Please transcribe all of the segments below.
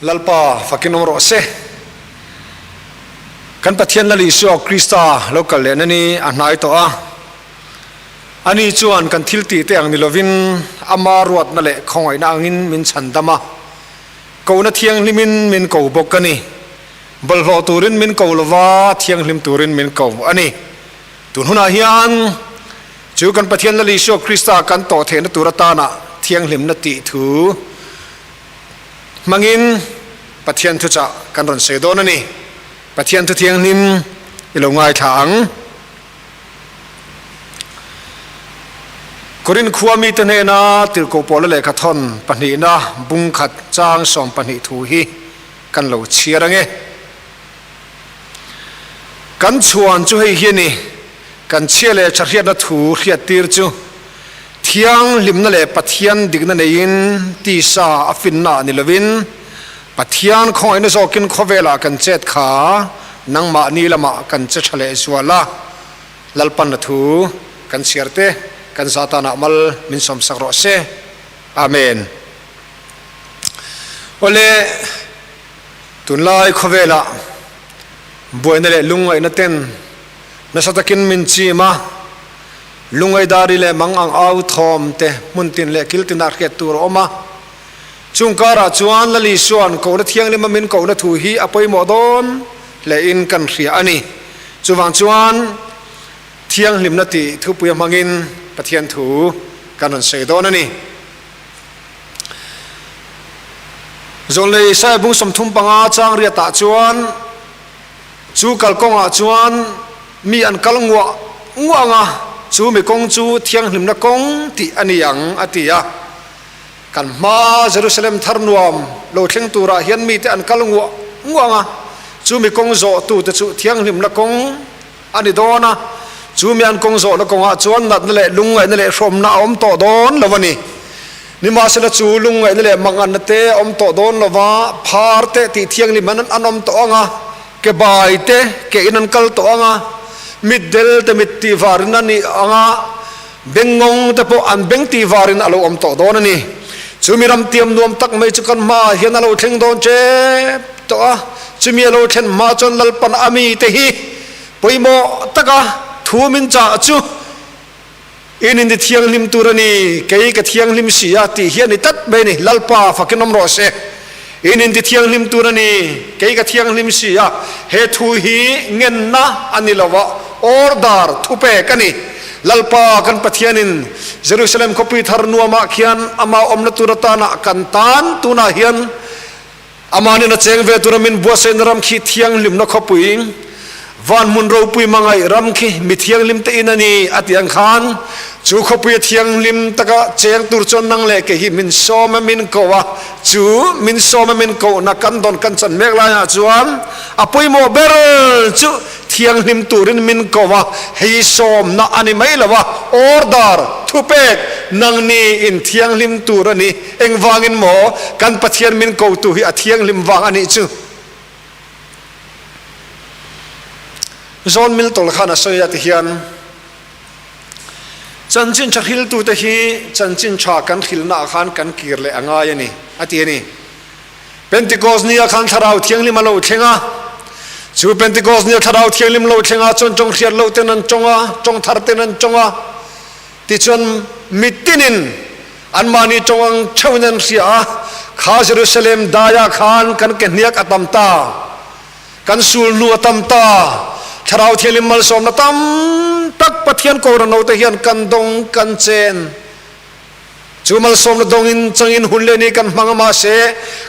Lalpa fakin awm rawh se. Kan Pathian Lal Isua Krista lo kal lehna ni a hnai tawh a. Ani chuan kan thil tih te ang ni lovin ama ruatna leh khawngaihna angin min chhandam a. Kohna thianghlimin min ko bawk a ni. Bawlhhlawh turin min ko lova, thianghlim turin min ko a ni. Tun hunah hian chu kan Pathian Lal Isua Krista kan tawh theihna tur atana thianghlimna tih thu hmangin Pathian thuchah kan rawn sawi dawn a ni. Pathian thu thianghlim i lo ngaithla ang. Korin khua mite hnena tirhkoh pawla lehkha thawn pahnihna bung khat chang 12 thu hi kan lo chhiar ange. Kan chhuan chu hei hi a ni, kan chhia leh tha hriatna thu hriattir chu thianghlimna leh Pathian dikna neiin tisa a finna ah ni lovin Pathian khawngaihna zawkin khawvelah kan chet kha nangmahni lamah kan che tha leh zual a, Lalpanna thu kan chhiar te kan za tanah mal min sawmsak rawh se. Amen. Awle, tunlai khawvelah buaina leh lungngaihna ten nasa takin min chim a, lungaidari leh mang ang au thawm te hmun tin leh kil tinah hriat tur a awm a. Chung karah chuan Lal Isua'n kohna thianghlim a min kohna thu hi a pawimawh dawn hlein kan hria a ni. Chuvang chuan thianghlimna tih thupui a hmangin Pathian thu kan rawn sawi dawn a ni. Zawnlei Isaiah bung 35 chang riatah chuan chu kalkawngah chuan mi an kal nguah nguah ang a, chu mi kawng chu thianghlimna kawng tih a ni ang a ti a. Kan hma Jerusalem thar nuam lo thleng turah hian mite an kal nguah nguah ang a, chu mi kawng zawhtute chu thianghlimna kawng a ni dawn a, chu mi an kawng zawhna kawngah chuan natna leh lungngaihna leh hrawmna a awm tawh dawn lo a ni. Nimahsela chu lungngaihna leh manganna te a awm tawh dawn lo va, phar te tih thianghlim an an awm tawh ang a, ke bai te ke in an kal tawh ang a, mitdel te mit tih varin a ni ang a, Bengngawng te pawh an beng tih varin a lo awm tawh dawn a ni. Chumi ram tiam nuam tak mai chu kan hmaah hian a lo thleng dawn tep tawh a. Chumi a lo thlen hma chuan Lalpan a mite hi pawimawh taka thu min chah chu in in ti thianghlim tur a ni, kei ka thianghlim si a tih hi a ni tlat mai a ni. Lalpa fakin awm rawh se. In in ti thianghlim tur a ni, kei ka thianghlim si a. He thu hi ngenna a ni lo a, order thupek a ni. Lalpa kan Pathianin Jerusalem khawpui thar nuamah khian amah awmna tur atana kan tan tunah hian Amanin a cheng ve tura min buatsaihna ram khi thianghlimna khawpui, van hmun ropui hmangaih ram khi mi thianghlim te in a ni a tih ang khan chu khawpui a thianghlim taka cheng tur chuan nang leh kei hi min sawm a min koh a, chu min sawm a min kohna kan dawn kan chan mek laiah chuan a pawimawh ber chu Thianghlim turin min ko a, hei sawmna a ni mai lo a, order, thupek, nangni in thianghlim tur a ni. Engvangin maw kan Pathian min kotu hi a thianghlim vang a nih chu? John Milton khan a sawi a ti hian, Chanchin tha hriltute hi chanchin tha kan hrilnaah khan kan kir leh a ngai a ni, a ti a ni. Pentecost nia khan Thlarau Thianghlim a lo thleng a. Chu Pentecost nia Thlarau Thianghlim lo thleng ah chuan tawng hriat loh ten an tawng a, tawng thar ten an tawng a. Tichuan mitinin anmahni tawng ang theuhin an hria a, kha Jerusalem daiah khan kan ke hniak a tam ta, kan sul hnu a tam ta, Thlarau Thianghlim malsawmna tam tak Pathian Kohhran hote hian kan dawng kan chen. Chu malsawmna dawngin changin hun leh ni kan hmang a, mahse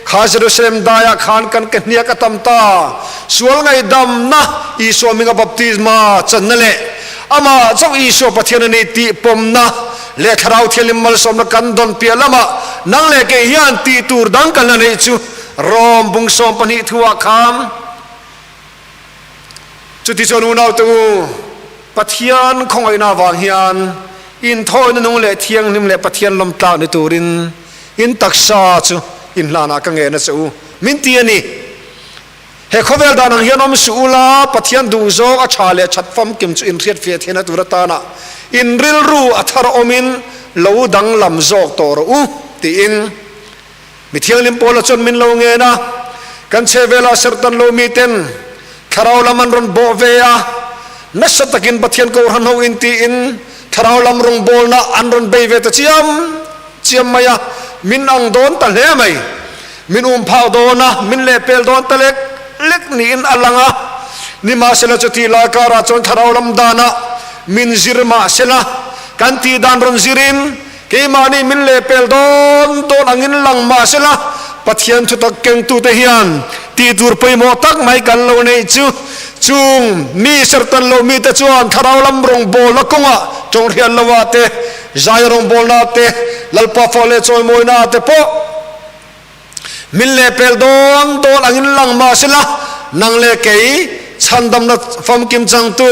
kha Jerusalem daiah khan kan ke hniak a tam ta. Sual ngaihdamna, Isua hminga baptisma channa leh amah chauh Isua Pathian a ni tih pawmna leh Thlarau Thianghlim malsawmna kan dawn piah lamah nang leh kei hian tih tur dang kan la neih chu Rom bung 12 thuah khan Chutichuan unaute u, Pathian khawngaihna avang hian inthawina nung leh thianghlim leh Pathian lawmtlak ni turin in taksa chu in hlanah ka ngen a che u, min ti a ni. He khawvel dan ang hian awm suh ula, Pathian duh zawng a tha leh that famkim chu in hriatfiah theihna tur atana in rilru a thar awmin lo danglam zawk tawh rawh u, tiin. Mi thianghlim Paula chuan min lo ngen a. Kan chhehvelah serhtan lo miten thlarau lam an rawn bawh ve a, nasa takin Pathian Kohhran ho intiin thlarau lam rawngbawlna an rawn bei ve ta chiam chiam mai a, min ang dawn ta hle mai. Min um phak dawn a, min lehpel dawn ta lek lek niin a lang a. Nimahsela chutih lai karah chuan thlarau lam danah min zir mahsela kan tih dan rawn zirin Keimahni min lehpel dawn dawn angin lang mah sela, Pathian thutak kengtute hian tih tur pawimawh tak mai kan lo neih chu. Chung mi serhtan lo mite chuan thlarau lam rawngbawlna kawngah chawnghriat lovah te, zai rawngbawlna te, Lalpa fawh leh chawimawina te pawh Min lehpel dawn dawn angin lang mah sela, nang leh kei chhandamna famkim changtu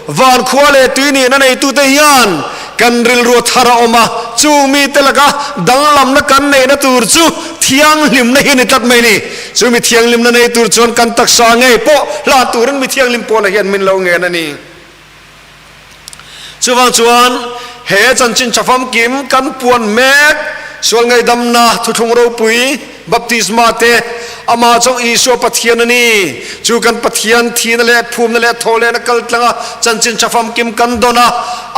van khua leh tui nihna neitute hian kan rilru thar a awm a, chung mite laka danglamna kan neihna tur chu thianghlimna hi a ni tlat mai ni. Chu mi thianghlimna nei tur chuan kan taksa ngei pawh hlan turin mi thianghlim pawla hian min lo ngen a ni. Chuvang chuan he chanchin tha famkim kan puan mek sual ngaihdamna thuthlung ropui baptisma te amah chauh Isua Pathian a ni. Chu kan Pathian thihna leh phumna leh thawhlehna kal tlanga chanchin tha famkim kan dawn a,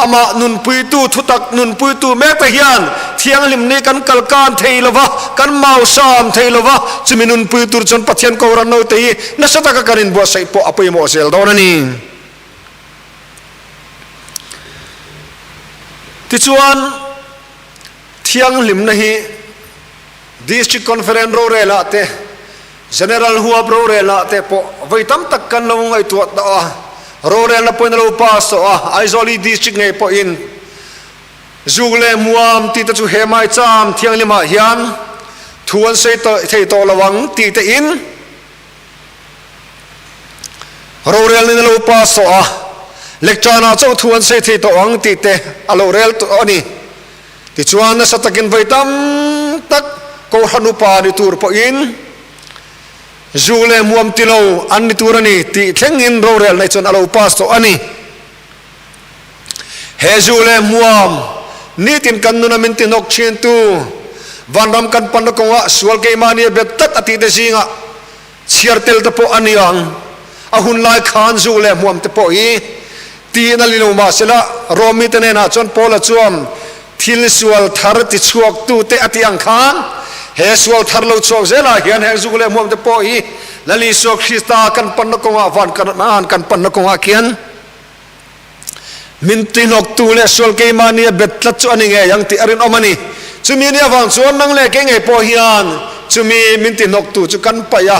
amah nunpuitu thutak nunpuitu mek te hian thianghlim ni kan kalkan thei lova, kan mausam thei lova, chumi nunpui tur chuan Pathian Kohhran naute hi nasa taka kan inbuatsaih pawh a pawimawh zel dawn a ni. Tichuan, thianghlimna hi District Conference rorelah te, General huap rorelah te pawh vawi tam tak kan lo ngaihtuah tawh a, rorelna pawhin a lo pass tawh a, Aizawl-i District ngei pawhin zuk leh muam tih te chu he maicham thianghlimah hian thu an sawi thei tawh lo ang tih te in, Rorelna in a lo pass tawh a, lectana chauh thu an sawi thei tawh ang tih te a lo rel tawh a ni. Tichuan nasa takin vawi tam tak Kohhran upa ni tur pawhin zu leh hmuam ti lo an ni tur a ni tih thlengin rorelna hi chuan a lo pass tawh a ni. He zu leh hmuam nitin kan nuna min tihnawk thintu vanram kan panna kawngah sual keimahni a bet tlat a tihte zingah chhiar tel te pawh a ni ang. A hun lai khan zu leh hmuam te pawh hi tiin a li lo mahsela Rom mite hnenah chuan Paula chuan thil sual thar tichhuak tute a tih ang khan he sual thar lo chhuak zelah hian heng zu leh hmuam te pawh hi Lal Isua Krista kan panna kawngah van kan panna kawngah khian Min tihnawktu leh sual keimahni a bet tlat chu a ni ngei ang tih a rinawm a ni. Chumi ni avang chuan nang leh kei ngei pawh hian chumi min tihnawktu chu kan paih a,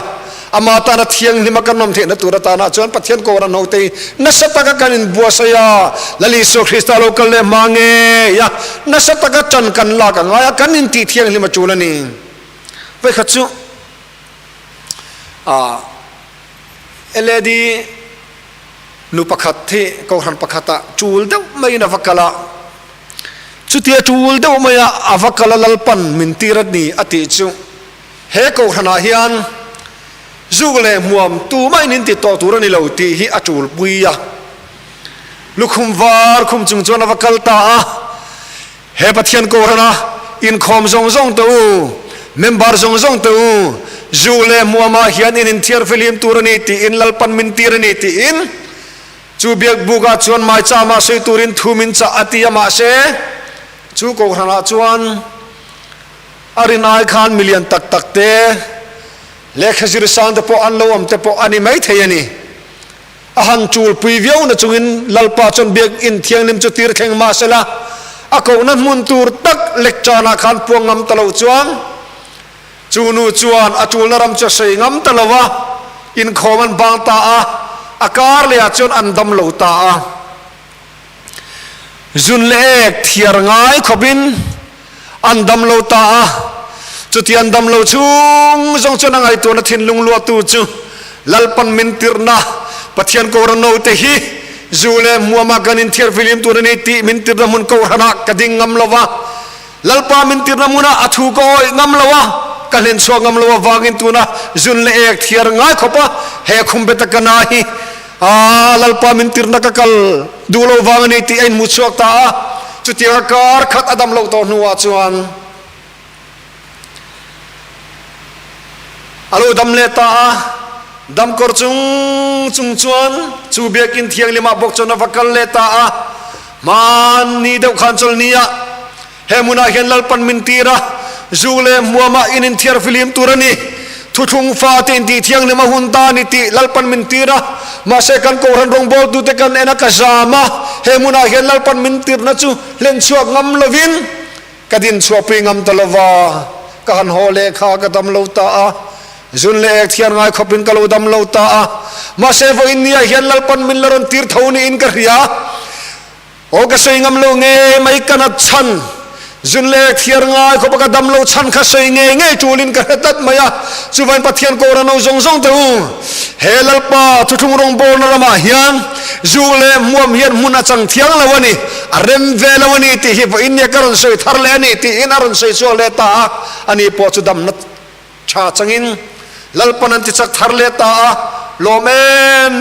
amah tana thianghlima kan awm theihna tur atana chuan Pathian Kohhran hote hi nasa taka kan inbuatsaih a, Lal Isua Krista lo kal leh hma ngei a, nasa taka ṭan kan lak a ngai a, kan intih thianghlim a ṭul a ni. Vawikhat chu ah LAD. Nu pakhat hi kohhran pakhatah ṭul deuh maiin a va kal a, chutia ṭul deuh maia a va kal a Lalpan min tir a ni a tih chu he kohhranah hian zuk leh hmuam tumahin in ti tawh tur a ni lo tih hi a ṭul pui a. Lukhum var khum chung chuan a va kal ta a. He Pathian Kohhrana inkhawm zawng zawng te u, member zawng zawng te u, zu leh hmuamah hian in inthiar fihlim tur a ni tiin Lalpan min tir a ni tiin chu biakbukah chuan maichama sawi turin thu min chah a ti a mahse chu Kohhranah chuan a rin ai khan milian tak tak te lehkha zir sang te pawh an lo awm te pawh a ni maithei a ni. A han chulpui viau na chungin Lalpa chuan biakinn thianghlim chu tir thleng mah sela, a kohna hmun tur tak lekchanah khan puang ngam ta lo chuan chu nu chuan a chulna ram chu a sawi ngam ta lo a, inkhawm an bang ta a, a kar lehah chuan an dam lo ta a. Zun leh ek thiar ngai khawpin an dam lo ta a, chuti an dam lo chhung zawng chuan a ngaihtuahna thinlung luahtu chu Lalpan min tirhna Pathian Kohhran naute hi zu leh hmuamah kan inthiar fihlim tur a ni tih min tirhna hmun Kohhranah ka ding ngam lo va, Lalpa min tirhna hmunah a thu ka awih ngam lo a, ka hlen chhuak ngam lo avangin tuna zun leh ek thiar ngai khawpa he khumbeta ka na hi A Lalpa min tirhna ka kal duh lo vang a ni tih a inhmu chhuak ta a. Chutianga kar khat a dam loh tawh hnuah chuan. A lo dam leh ta a, damkawr chung chung chuan chu biakinn thianghlimah bawk chuan a va kal leh ta a. Hmanni deuh khan chawlhni ah he hmunah hian Lalpan min tir a, zu leh hmuamah in inthiar filim tur a ni. Thuthlung fate intih thianghlim a hun ta a ni tih Lalpan min tir a, mahse kan Kohhran rawngbawltute kan en a ka zam a, he hmunah hian Lalpan min tirna chu hlenchhuak ngam lovin Ka din chhuahpui ngam ta lova, ka han haw leh kha ka dam lo ta a, zun leh ek thian ngai khawpin ka lo dam lo ta a, mahse vawiin nia hian Lalpan min la rawn tir tho niin ka hria. Aw ka sawi ngam lo ngei mai ka nat chhan, zun leh ek thiar ngai khawpa ka dam lo chhan kha sawi ngei ngei tulin ka hre tlat mai a, chuvain Pathian kawra no zawng zawng teh u, he Lalpa thuthlung rawngbawlna ramah hian zu leh hmuam hian hmun a chang thiang lo a ni. A rem ve lo a ni tih hi vawiin nia ka rawn sawi thar leh a ni tiin a rawn sawi chhuak leh ta a, ani pawh chu damna tha changin Lalpan an ti chak thar leh ta a, lawm em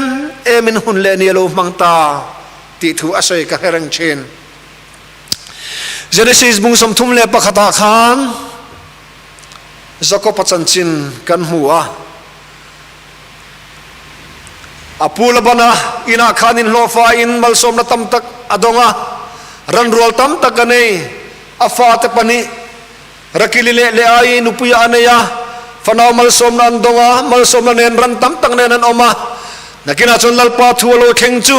emin hun leh ni a lo hmang ta tih thu a sawi ka hre reng thin. Genesis bung 31 ah khan Jakob-a chanchin kan hmu a. A pu Labana inah khan inhlawhfa in malsawmna tam tak a dawng a, ranrual tam tak a nei. A fate pahnih, Rakili leh Leaii nupuiah a nei a, fanau malsawmna an dawng a, malsawmna nen ran tam tak nen an awm a. Nakinah chuan Lalpa thu a lo thleng chu,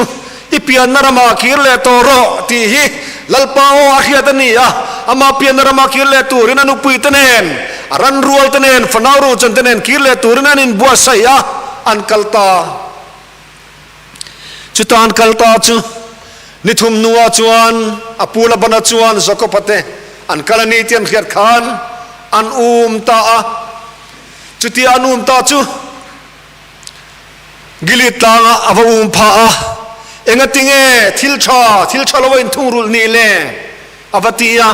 I pianna ramah kir leh tawh rawh, tih hi Lalpa aw a hriat a ni a, amah pianna ramah kir leh turin a nupuite nen, a ranrualte nen, fanau ruhchante nen kir leh turin an inbuatsaih a, an kal ta. Chuta an kal ta chu ni thum hnuah chuan a pu Labana chuan Jakob-a te an kal a ni tih an hriat khan an um ta a. Chutia an um ta chu Gilead tlangah a va um phah a, Engatinge thil tha, thil tha lo a inthungrulh ni le? a va ti a,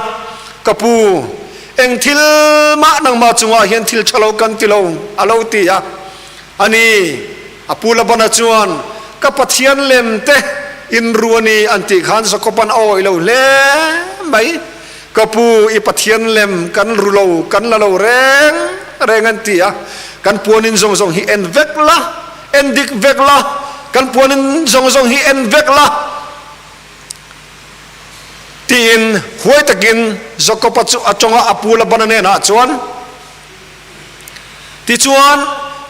Ka pu, eng thil mah nangmah chungah hian thil tha lo kan ti lo, a lo ti a. A ni, a pu Labana chuan, Ka Pathian lem te in ru a ni, an tih khan Jakob-a'n a awih lo hle mai. Ka pu, i Pathian lem kan ru lo, kan la lo reng reng an ti a, kan puanin zawng zawng hi en vek la, en dik vek la, kan puanin zawng zawng hi en vek la, tiin huai takin Jakob-a chu a tawng a, a pu Labana hnenah chuan. Tichuan,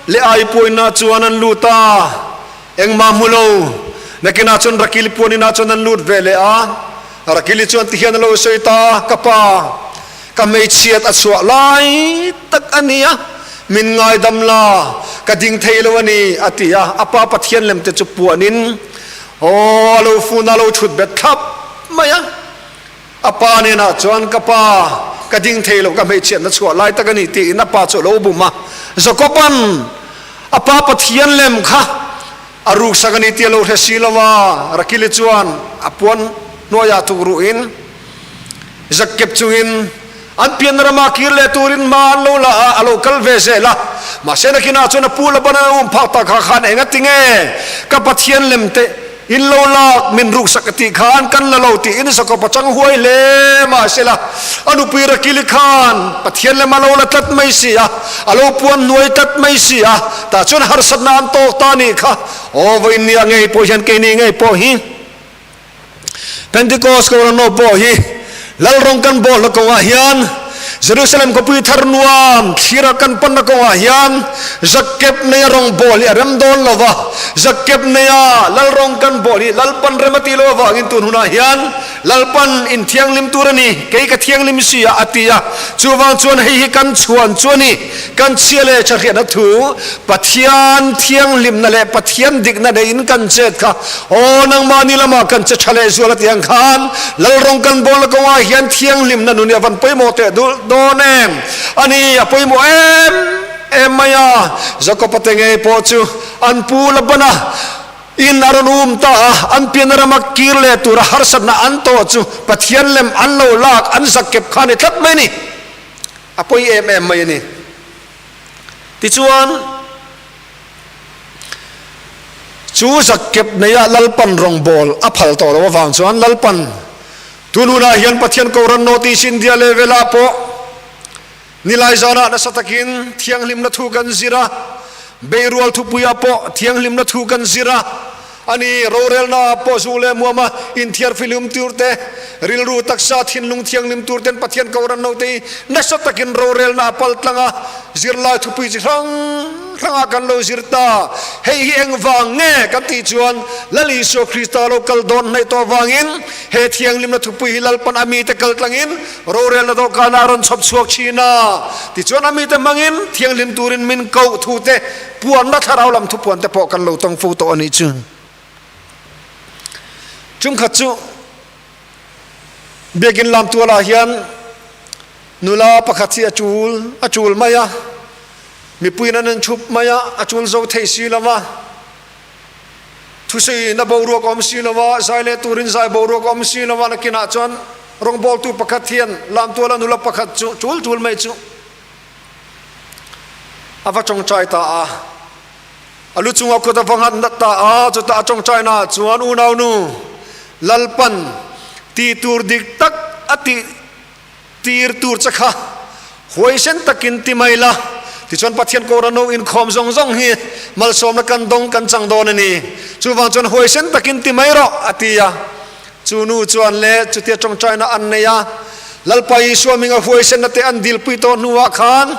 Leai puainah chuan an lut a, engmah hmu lo. Nakinah chuan Rakili puaninah chuan an lut ve leh a. Rakili chuan tihian a lo sawi ta a, Ka pa, ka hmeichhiat a chhuah lai tak a ni a, min ngaidam la, ka ding thei lo a ni, a ti a. A pa Pathian lemte chu puanin, aw, a lo fun a, a lo thut bet thlap mai a. A pa hnenah chuan, Ka pa, ka ding thei lo, ka hmeichhiatna chhuah lai tak a ni, tiin a pa chu a lo bum a. Jakoba'n a pa Pathian lem kha a ruksak a ni tih a lo hre si lo a, Rakili chuan a puan hnuaiah thuk ruhin Jakep chungin an pianna rama kir leh turin hma an lo la a, a lo kal ve zel a. Mahse nakinah chuan a pu Laban a um phak tak kha khan enga tinge ka Pathian lem te In lo lak min ruksak a tih khan kan la lo tiin Jakob a chang huai hle mahsela a nupui Rakili khan Pathian lem a lo la tlat mai si a, a lo puan hnuai tlat mai si a, tah chuan harsatna an tawk ta nih kha. Aw vawiinnia ngei pawh hian keini ngei pawh hi Pentecost Kohhranho pawh hi Lalrawng kan bawlna kawngah hian Jerusalem khawpui thar nuam thlira kan panna kawngah hian Zakep neia rawng bawl hi a rem dawn lo va, Zakep neia Lal rawng kan bawl hi Lalpan rem a tih loh avangin tun hunah hian Lalpan in thianghlim tur a ni, kei ka thianghlim si a, a ti a. Chuvang chuan hei hi kan chhuan chu a ni, kan chhia leh thahriatna thu Pathian thianghlimna leh Pathian dikna neiin kan chet kha, aw nangmahni lamah kan che tha leh zual a tih ang khan Lalrawng kan bawlna kawngah hian thianghlimna nun hi a van pawimawh teh dulh dawn em? A ni, a pawimawh em em mai a. Jakob-a te ngei pawh chu an pu Labana in a rawn um ta a, an pianna rama kir leh tura harsatna an tawh chu Pathian lem an lo lak an zakkep kha a ni tlat mai a ni. A pawi em em mai a ni. Tichuan, chu zakkep neia Lalpan rawngbâwl a phal tawh loh avâng chuan Lalpan tun hunah hian Pathian Kohhran North East India level-ah pawh. Nilai zanah nasa takin thianghlimna thu kan zir a, Beirual thupuiah pawh thianghlimna thu kan zir a, a ni, rorelnaah pawh zu leh muama inthiar fihlim tur te, rilru taksa thinlung thianghlim tur ten Pathian kohhran note hi nasa takin rorelna a pal tlang a, zirlai thupui chi hrang hrangah kan lo zir ta. Hei hi engvang nge kan tih chuan Lal Isua Krista lo kal dawn hnaih tawh vangin he thianghlimna thupui hi Lalpan a mite kal tlangin Rorelna dawhkanah a rawn chhawp chhuak thin a, tichuan a mite hmangin thianghlim turin min koh thu te, puanna thlarau lam thupuan te pawh kan lo tawng fo tawh a nih chu. Chungkhat chu Biakinn lam tualah hian nula pakhat hi a chul a chul mai a, mipuiin an en thup mai a, a chul zo thei si lo va, Thusawiin a boruak a awm si lo a, zai leh turin zai boruak a awm si lo a, nakinah chuan rawngbawltu pakhat hian Lamtuala nula pakhat chu tul tul mai chu a va tawngtai ta a, a lu chungah kut a va nghat nat ta a, chutah a tawngtainaah chuan unaunu Lalpan tih tur dik tak a tih Tir tur che kha huaisen takin ti mai la, tichuan Pathian Kohhran ho inkhawm zawng zawng hi malsawmna kan dawng kan chang dawn a ni. Chuvang chuan huaisen takin ti mai rawh, a ti a. Chu nu chuan le chutia tawngtaina an nei a, Lalpa Isua hminga huaisenna te an dilpui tawh hnuah khan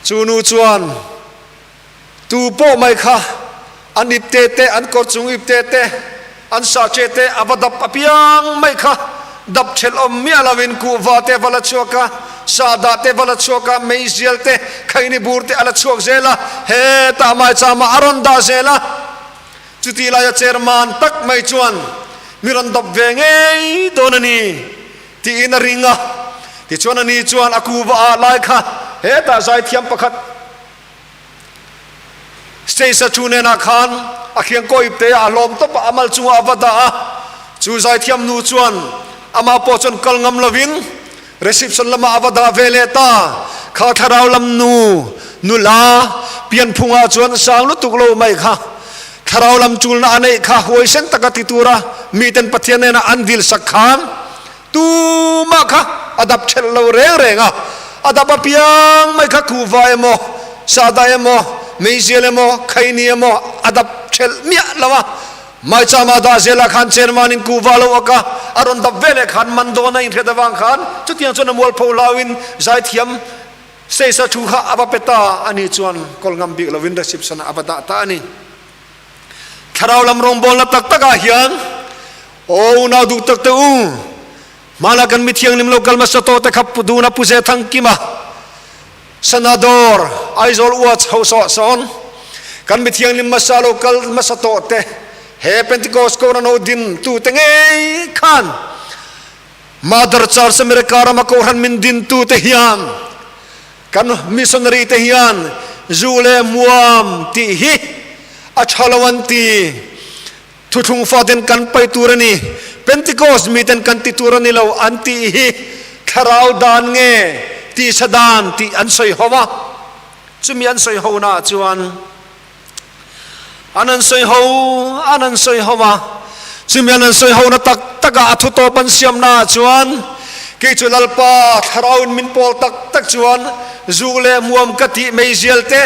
chu nu chuan tu pawh mai kha an ipte te, an kawr chung ipte te, an sahche te a va dap apiang mai kha dap thelh awm miah lovin kuhva te va la chhuak a, sahdah te va la chhuak a, meizial te, khaini bur te a la chhuak zel a, hetah maichama a rawn dah zel a. Chutih laia chairman tak mai chuan mi rawn dap ve ngei dawn a ni tiin a ring a, tichuan a ni chuan a kuhva ah lai kha hetah zaithiam pakhat, Stage a thu nenah khan a khiangkaw ipte ah a hlawm tawp a, a mal chungah a va dah a, chu zaithiam nu chuan amah pawh chuan kal ngam lovin reception lamah a va dah ve leh ta. Kha thlarau lam nu nula pianphungah chuan sang lutuk lo mai kha thlarau lam chulna a neih kha huaisen taka ti tura miten Pathian nena an dil sak khan Tumah kha a dap ṭhelh lo reng reng a, a dap apiang mai kha kuhva emaw, sahdah emaw, meizial emaw, khaini emaw a dap ṭhelh miah lo a. Maichama dah zelah khan chairman-in kuhva lo ak a, a rawn dap veleh khan man dawn a inhriat avang khan chutiang chuan a mualpho hlauin zaithiam stage-a thu kha a va pe ta a nih chuan kawl ngam bik lovin reception-ah a va dah ta a ni. Thlarau lam rawngbawlna tak takah hian Aw unau duh tak te u, hmanah kan mithianghlim lo kal hmasa tawh te kha Pu Duna Pu Zethangkima, Sanadawr, Aizawl ua chho sawh sawn kan mithianghlim hmasa lo kal hmasa tawh te he Pentecost Kohhran ho din tu te ngei khan Mother Church America rama Kohhran min din tu te hian Kan missionary te hian zu leh muam tih hi a tha lo an ti. Thuthlung faten kan paih tur a ni, Pentecost miten kan ti tur a ni lo an tih hi thlarau dan nge tisa dan tih an sawi ho a. Chumi an sawi ho naah chuan an an sawi ho an an sawi ho a. Chumi an an sawi ho na tak takah a thu tawp an siam naah chuan kei chu Lalpa thlarauin min pawl tak tak chuan zu leh muam ka tih meizial te,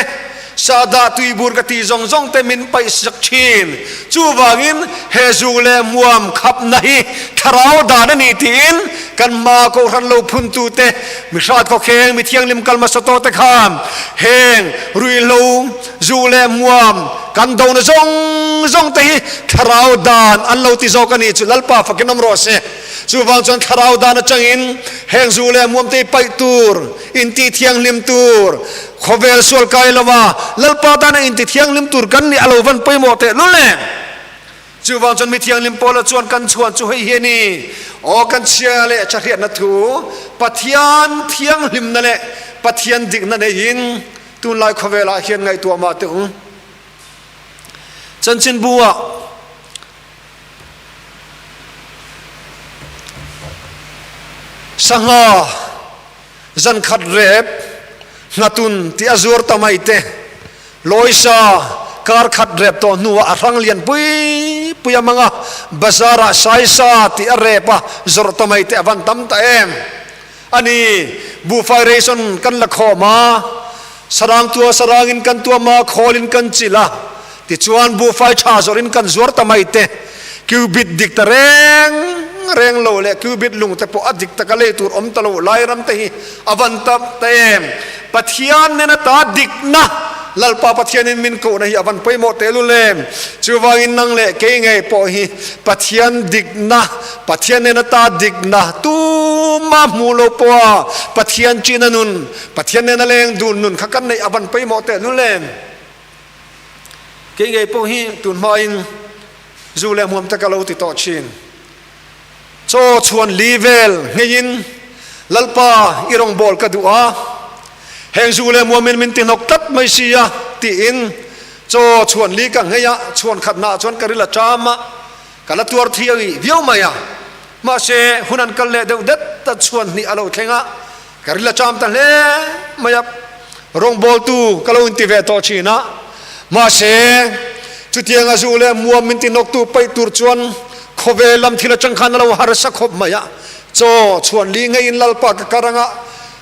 sahdah tuibur ka tih zawng zawng te min paih sak thin. Chuvangin he zu leh muam khapna hi thlarau dan a ni tiin kan hma kohhran lo phuntute, mi hrat khawkheng, mi thianghlim kal hmasa tawh te khan heng ruihhlo, Zu leh muam kan dona zawng zawng te hi thlarau dan an lo ti zawk a nih chu Lalpa fakin awm rawh se. Chuvang chuan thlarau dan atangin heng zu leh muam te hi paih tur, inti thianghlim tur, khawvel sual kai lova Lalpa tana inti thianghlim tur kan nih a lo van pawimawh teh lul em. Chuvang chuan mi thianghlim Paula chuan kan chhuan chu hei hi a ni, Aw kan chhia leh thahriatna thu, Pathian thianghlimna leh Pathian dikna neiin Tunlai khawvelah hian ngaihtuah mah teh u. Chanchinbu ah sangha zan khat rep hnatun tih a zuar ta mai te, lawisa kar khat rep tawh hnuah a hrang lian pui pui a mang a, bazar ah saisa tih a rep a zawrh ta mai te a van tam ta em. A ni, buhfai ration kan la khawm a, sarang tua sarangin kan tuam a, khawlin kan chilh a, tichuan buhfai tha zawrhin kan zuar ta mai te, cubit dik ta reng reng lo leh cubit lung te pawh a dik taka lei tur awm ta lo lai ram te hi a van tam ta em? Pathian nena ta dikna Lalpa Pathianin min kohna hi a van pawimawh tehlul em? Chuvangin nang leh kei ngei pawh hi Pathian dikna, Pathian nena ta dikna tuma hmuh lo pawha Pathian china nun, Pathian nena leng dun nun kha kan neih a van pawimawh tehlul em? Kei ngei pawh hi tun hmain zu leh hmuam te ka lo ti tawh thin. Chaw chhuan li vel ngeiin Lalpa i rawngbâwl ka duh a, heng zu leh muamin min ti hnawk tlat mai si a, tiin chaw chhuan li ka nghei a, chhuan khatnaah chuan ka ril a ṭam a, ka la tuar thiang viau mai a. Mahse, hun an kal leh deuh det ta chhuan hnih a lo thleng a, ka ril a ṭam ta hle mai a, rawngbâwltu ka lo inti ve tawh ṭhin a. Mahse, chutianga zu leh muam min ti hnawktu paih tur chuan khawvel lam thil aṭang khan a lo harsa khawp mai a, chaw chhuan li ngeiin Lalpa ka kar anga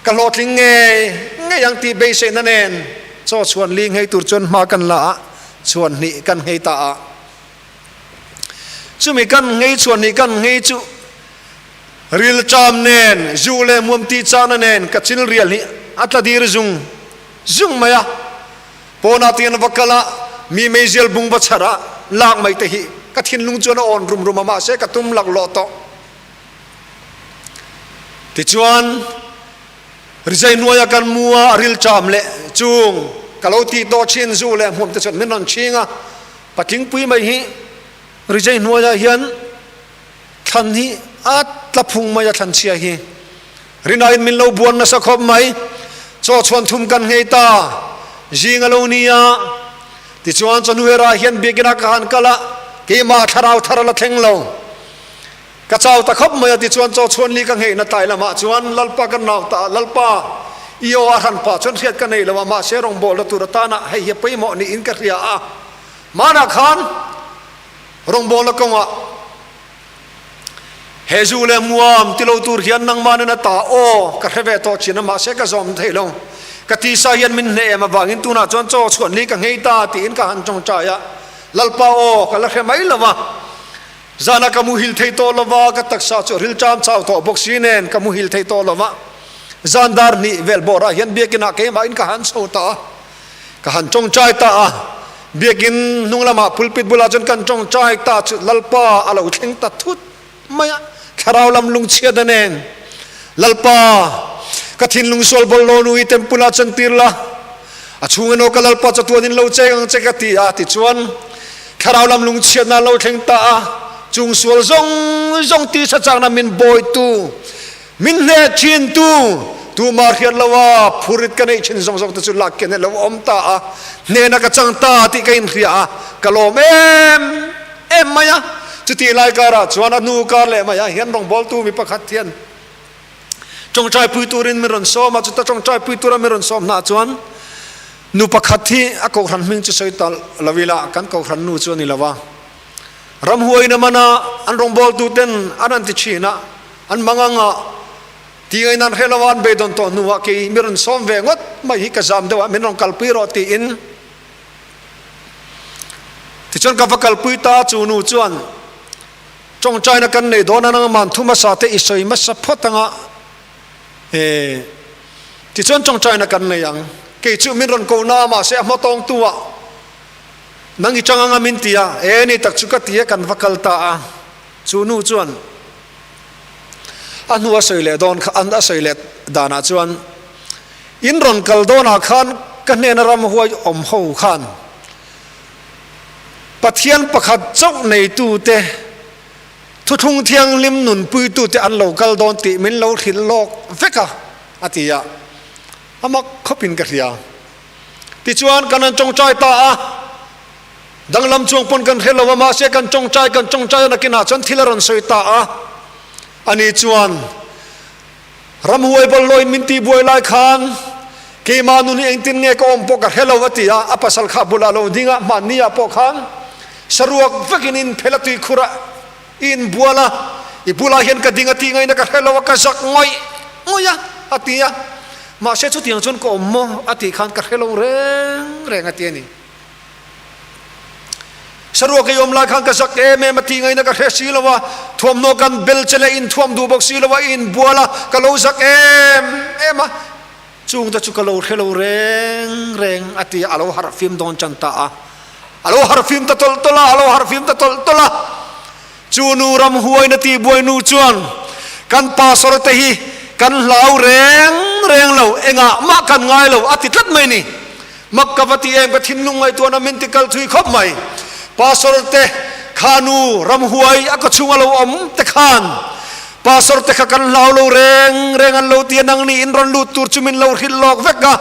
ka hlawhtling ngei ngei ang tih beiseihna nen chaw chhuan li nghei tur chuan hma kan la a, chhuan hnih kan nghei ta a. Chumi kan nghei chhuan hnih kan nghei chu rilṭam nen, zu leh muam tih chahna nen ka chil rial hi a tla dir zung zung mai a. Pawnah tian va kal a, mi meizial bung va chhar a, lak mai te hi ka thinlung chuan a awn rum rum a, mahse ka tum laklawh tawh. Tichuan, rizai hnuaia kan mu a, a rilṭam leh chung ka lo tih tawh thin zu leh hmuam te chuan min rawn chhing a, patlingpui mai hi rizai hnuaiah hian thlan hi a tla phung mai a thlan chhia hi Rinain min lo buan nasa khawp mai. Chaw chhuan thum kan nghei ta zing a lo ni a. Tichuan chawhnuhera hian biakina ka han kal a, keimah thlarau thar a la thleng lo. Ka chau ta khawp mai a, tichuan chaw chhuan li ka ngheihna tlai lamah chuan Lalpa ka nau ta a, Lalpa, i aw a hran pah chuan hriat ka nei lo a, mahse rawngbawlna tur atana hei hi a pawimawh niin ka hria a. Hmanah khan rawngbawlna kawngah He zu leh muam ti lo tur hian nangmah nen a ta aw ka hre ve tawh thin a mahse ka zawm thei lo. Ka tisa hian min hneh em avangin tunah chuan chaw chhuan li ka nghei ta tiin ka han tawngtai a, Lalpa aw ka la hre mai lo va, zanah ka muhil thei tawh lo va, ka taksa chu a rilṭam chau tawh bawk si nen ka muhil thei tawh lo va, zan dar hnih vel bawrah hian biakinah keimahin ka han chho ta a. Ka han tawngtai ta a, biakin hnung lamah pulpit bulah chuan kan tawngtai ta chu Lalpa a lo thleng ta thut mai a, thlarau lam lungchhiat a nen. Lalpa, ka thinlung sual bawl lo nu i temple ah chuan tir la, a chhung emaw ka Lalpa chatuan in lo cheng ang che ka ti a, tichuan thlarau lam lungchhiatna a lo thleng ta a, chung sual zawng zawng tisa chakna min bawitu, Min hneh thintu tumah hriat lo a, phurit ka neih thin zawng zawng te chu lak kian hi a lo awm ta a, hnehna ka chang ta tih ka inhria a, ka lawm em em mai a. Chutih lai karah chuan a hnu kar leh maiah hian rawngbawltu mi pakhat hian tawngtai pui turin min rawn sawm a, chuta tawngtai pui tura min rawn sawm hna chuan nu pakhat hi a kohhran hming chu sawi ta lo ila, kan kohhran nu chu a ni lo a, ramhuain a man a, an rawngbawltu ten an rawn ti thin a, An mangang a, ti ngei nan hre lo a, an beidawn tawh hnuah kei mi rawn sawm ve ngawt mai hi ka zam deuh a, min rawn kalpui rawh tiin. Tichuan ka va kalpui ta a, chu nu chuan tawngtaina kan nei dawn a, nangman thu hmasa te i sawi hmasa phawt ang a, e, tichuan tawngtaina kan nei ang. Kei chu min rawn ko na a, mahse a hma tawngtu ah nang i tang ang a min ti a, e ni tak chu ka ti a, kan va kal ta a, chu nu chuan A hnu a sawi leh dawn kha a sawi leh danah chuan in rawn kal dawnah khan ka hnena ramhuai awm ho khan Pathian pakhat chauh neitute thuthlung thianghlim nunpuitute an lo kal dawn tih min lo hrilh lawk vek a a ti a, a mak khawpin ka hria. Tichuan kan han tawngtai ta a. Danglam chuang pawn kan hre lo a, mahse kan tawngtai kan tawngtai a nakinah chuan thil a rawn sawi ta a. Ani chuan, Ramhuai bawlhhlawhin min tihbuai lai khan keimah nun hi engtin nge ka awm pawh ka hre lo a ti a, a pasal kha bulah lo ding a, hmanni ah pawh khan saruak vekin in phel a tuikhur a, i inbual a, i bulah hian ka ding a tih ngaihna ka hre lo a, ka zak ngawih. ngawih a, a ti a. Mahse chutiang chuan ka awm maw a tih khan ka hre lo reng reng a ti a ni. Saruak ei awm lai khan ka zak em em a tih ngaihna ka hre si lo a, thuamhnaw kan bel che leh inthuam duh bawk si lo a, i inbual a, ka lo zak em em a, chungte chu ka lo hre lo reng reng a ti a, a lo harh fim dawn chan ta a, a lo harh fim ta tawlh tawlh a, a lo harh fim ta tawlh tawlh a. Chu nu ramhuaina tihbuai nu chuan kan pastor te hi kan hlau reng reng lo, engah mah kan ngai lo a ti tlat mai ni. Mak ka va ti em, ka thinlung ngaihtuahna min ti kal thui khawp mai. Pastor te kha nu ramhuai a kawchhung a lo awm te khan pastor te kha kan hlau lo reng reng an lo ti a, nang ni in rawn lut tur chu min lo hrilh lawk vek a,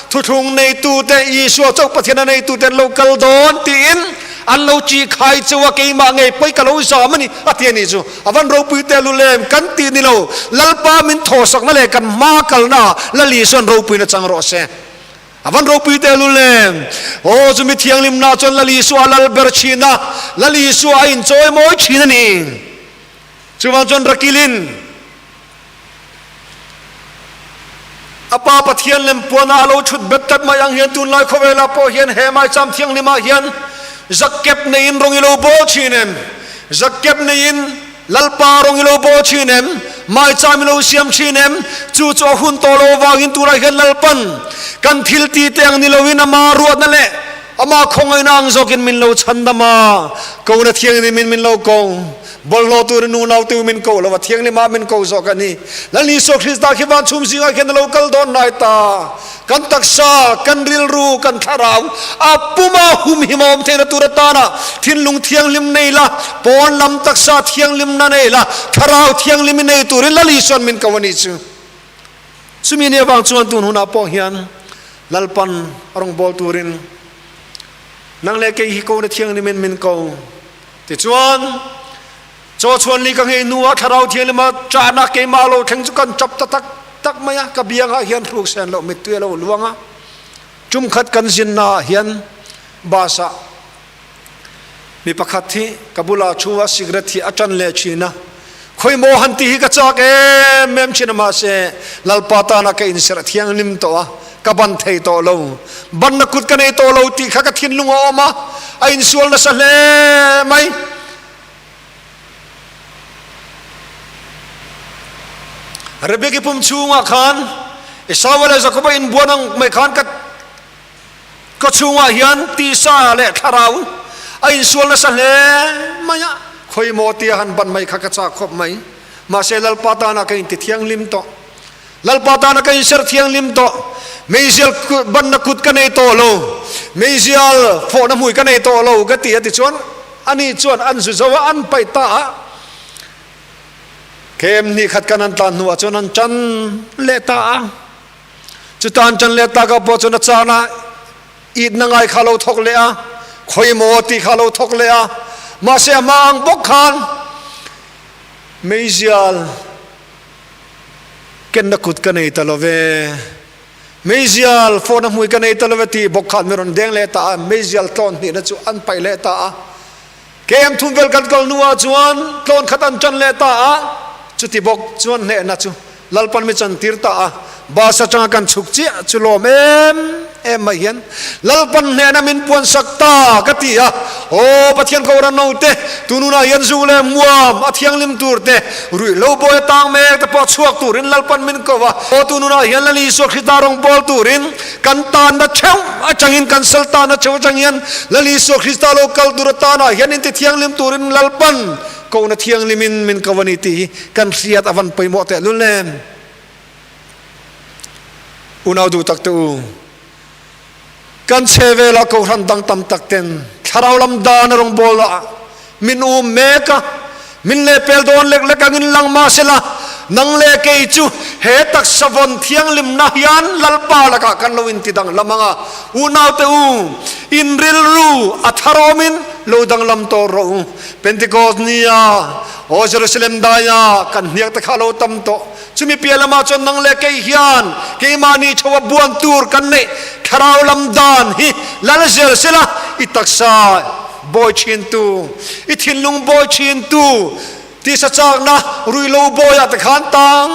thuthlung neitu te Isua chauh Pathian a neitu te an lo kal dawn tiin An lo chi khai cheu a, keimah ngei pawi ka lo zam a ni, a ti a nih chu. A van ropui te lu lem kan tih ni lo, Lalpa min thawhsakna leh kan hma kalna ah Lal Isuan ropuina chang rawh se. A van ropui te lu lem. Aw chu mi thianghlimna chuan Lal Isua a lal ber thin a, Lal Isua a inchawi mawi thin a ni. Chuvang chuan Rakilin. A Pa Pathian lem puana a lo chhut bet tlat mai ang hian tunlai khawvelah pawh hian he maicham thianghlimah hian zakkep neiin rawng i lo bawl thin em? Zakkep neiin Lalpa rawng i lo bawl thin em? Maicham i lo siam thin em? Chu chu a hun tawh lo avangin tunah hian Lalpan kan thil ti te ang ni loin ama ruatna leh ama khawngaihna ang zawkin min lo chhandam a, kona thianghlimin min lo ko. Bawlhhlawh turin unau tu min ko lo a, thianghlim ah min ko zawk a ni. Lal Isua Krista khi van chhum zingah khian a lo kal dawn hnai ta. Kan taksa, kan rilru, kan thlarau a puma humhim a awm theihna tur atana thinlung thianghlim nei la, pawn lam taksa thianghlimna nei la, thlarau thianghlim i nei turin Lal Isua'n min ko a nih chu. Chumi ni avang chuan tun hunah pawh hian Lalpan a rawngbâwl turin nang leh kei hi kona thianghlimin min ko. Tichuan, chaw chhuan li ka nghei hnuah Thlarau Thianglima ṭahnak keimah lo thleng chu kan ṭap ta tak tak mai a, ka biangah hian hruk sen loh mittui a lo luang a. Ṭum khat kan zinnaah hian bus ah mi pakhat hi ka bulah thu a, cigarette hi a ṭan leh ṭhin a, khawimaw han tih hi ka chak em em ṭhin a, mahse Lalpa tana ka inserh thianghlim tawh a, Ka ban thei tawh lo. Banna kut ka nei tawh lo tih kha ka thinlung a awm a, a insual nasa hle mai. Rebeki pum chhungah khan Esau leh Jakoba inbuan ang mai khan ka ka chhungah hian tisa leh thlarau a insual nasa hle mai a, khawimaw tia han ban mai kha ka chak khawp mai. Mahse Lalpa tana ka intithianghlim tawh. Lalpa tana ka inserh thianghlim tawh, meizial banna kut ka nei tawh lo, meizial fawhna hmui ka nei tawh lo ka ti a ti chuan ani chuan an zu zo a, an paih ta a. Kem hnih khat kan an tlan hnuah chuan an tan leh ta a. Chuta an tan leh takah pawh chuan a chana itna ngai kha a lo thawk leh a, khawimaw tih kha a lo thawk leh a, mahse a hma ang bawk khan meizial Kenna kut ka nei ta lo ve, meizial phone a hmui ka nei ta lo ve tih bawk khan min rawn deng leh ta a, meizial tlawn hnihna chu an paih leh ta a. KM thum vel kan kal hnuah chuan tlawn khat an tan leh ta a, chuti bawk chuan hnehna chu Lalpan mi chantir ta a, bus atanga kan chhuk chiah chu lawm em em mai hian Lalpan hnehna min puansak ta ka ti a, Aw Pathian Kohhran naute, tununah hian zu leh muam a thianghlim tur te, Ruihhlo bawi a tang mek te pawh chhuak turin Lalpan min ko a, aw tununah hian Lal Isua Krista rawng bawl turin kan tanna theuh atangin kan sal tanna theuh atang hian Lal Isua Krista lo kal tur atanah hian inti thianghlim turin Lalpan kohna thianghlimin min ko a ni tih hi kan hriat a van pawimawh tehlul em. Unau duh tak te u, kan chhe velah Kohhran dang tam tak ten thlarau lam dan a rawngbawl ah min um mek a, min lehpel dawn lek lek angin lang mah sela, nang leh kei chu he taksa vawn thianghlimna hian Lalpa lakah kan lo inti danglam ang a, unaute u, in rilru a tharawmin lo danglam tawh rawh u. Pentecost nia aw Jerusalem daia kan hniak te kha a lo tam tawh. Chumi piah lamah chuan nang leh kei hian keimahni tho a buan tur kan neih thlarau lam dan hi lal zel sela, i taksa bawi thintu, i thinlung bawi thintu, tisa chakna ruihlo bawiah te khan tang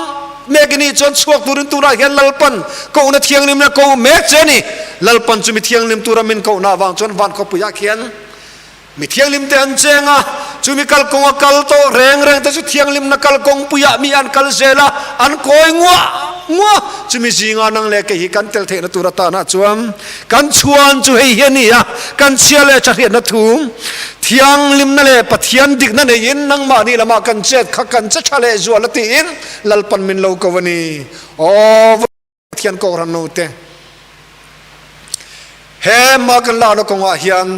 mek i nih chuan chhuak turin tunah hian Lalpan kohna thianghlimna ko mek che a ni. Lalpan chu mi thianghlim tura min kohna avang chuan van khawpuiah khian Mi thianghlimte an cheng a, chu mi kalkawnga kal tawh reng reng te chu thianghlimna kalkawngpuiah mi an kal zel a, an kawi nguah nguah. Chumi zinga nang leh kei hi kan tel theihna tur atanah chuan kan chhuan chu hei hi a ni a, kan chhia leh thahriatna thu, thianghlimna leh Pathian dikna neiin nangmahni lamah kan chet kha kan che tha leh zual a tiin Lalpan min lo ko a ni. Aw. Pathian Kohhran note he ma kan lakna kawngah hian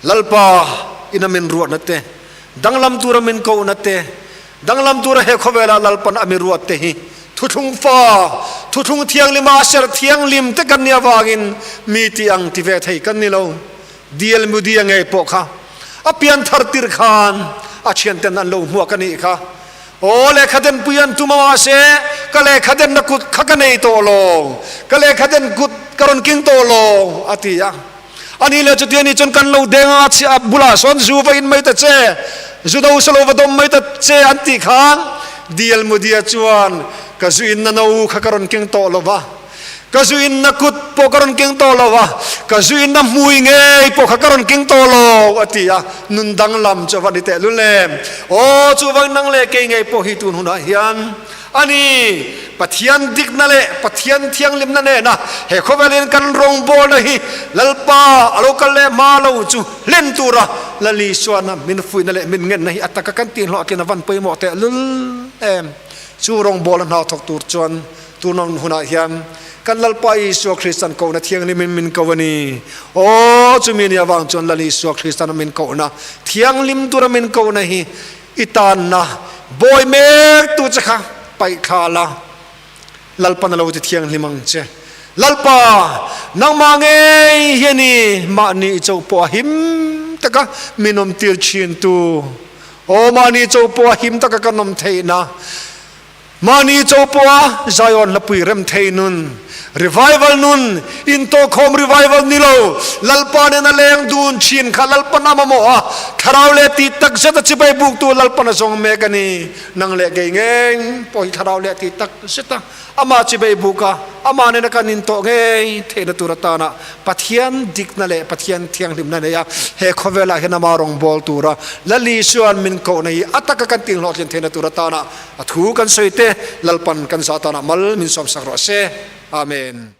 Lalpa ina min ruatna te, danglam tura min kohna te, danglam tura he khawvela Lalpan a mi ruat te hi thuthlung fa, thuthlung thianghlima a ser thianghlim te kan nih avangin mi tih ang ti ve thei kan ni lo. Dial Mudia ngei pawh kha a pianthar tir khan a thianten an lo hmuak a nih kha. Aw lehkha den pui an tum a mahse ka lehkha denna kut kha ka nei tawh lo, ka lehkha den kut ka rawn king tawh lo a ti a. Ani leh chuti ani chuan kan lo deng a, chhiah bulah sawn zu va in mai ta che, zu do sa lo va dawm mai ta che an tih khan Dial Mudia chuan ka zu inna no kha ka rawn keng tawh lo va. Ka zu inna kut pawh ka rawn keng tawh lo a, ka zu inna hmui ngei pawh kha ka rawn keng tawh lo, a ti a. Nun danglam chu a va ni tehlul em! Aw, chuvang nang leh kei ngei pawh hi tun hunah hian a ni, Pathian dikna leh Pathian thianghlimna nena he khawvelin kan rawngbawlna hi Lalpa a lo kal leh hma lo chu hlen tura Lal Isuana min fuihna leh min ngenna hi a taka kan tihhlawhtlin a van pawimawh tehlul em! Chu rawngbawlna hna thawk tur chuan Tuna hunah hian kan Lalpa Isua Kristan kohna thianghlimin min ko a ni. Aw, chumi ni avang chuan Lal Isua Kristan min kohna thianghlim tura min kohna hi i tanna bawi mek tu che kha paih thla la, Lalpan a lo ti thianghlim ang che. Lalpa, nangmah ngei hi a ni, mahni i cho pawh a him taka min awmtir thin tu. Aw, mahni cho pawh a him taka kan awm theihna. Mahni cho pawha Zion hlapui rem thei nun, revival nun, intawhkhawm revival ni lo, Lalpa nena leng dun thin kha Lalpan a mamawh a, thlarau leh tih tak zeta chibai buktu Lalpan a zawng mek a ni. Nang leh kei ngeng pawh hi thlarau leh tih tak zeta amah chibai buk a, amah nena kan intawh ngei theihna tur atana Pathian dikna leh Pathian thianghlimna nei a, he khawvelah hian ama rawngbâwl tura Lal Isua'n min kohna hi a taka kan tihhlawhtlin theihna tur atana A thu kan sawi te Lalpan kan zah tanah mal min sawmsak rawh se. Amen.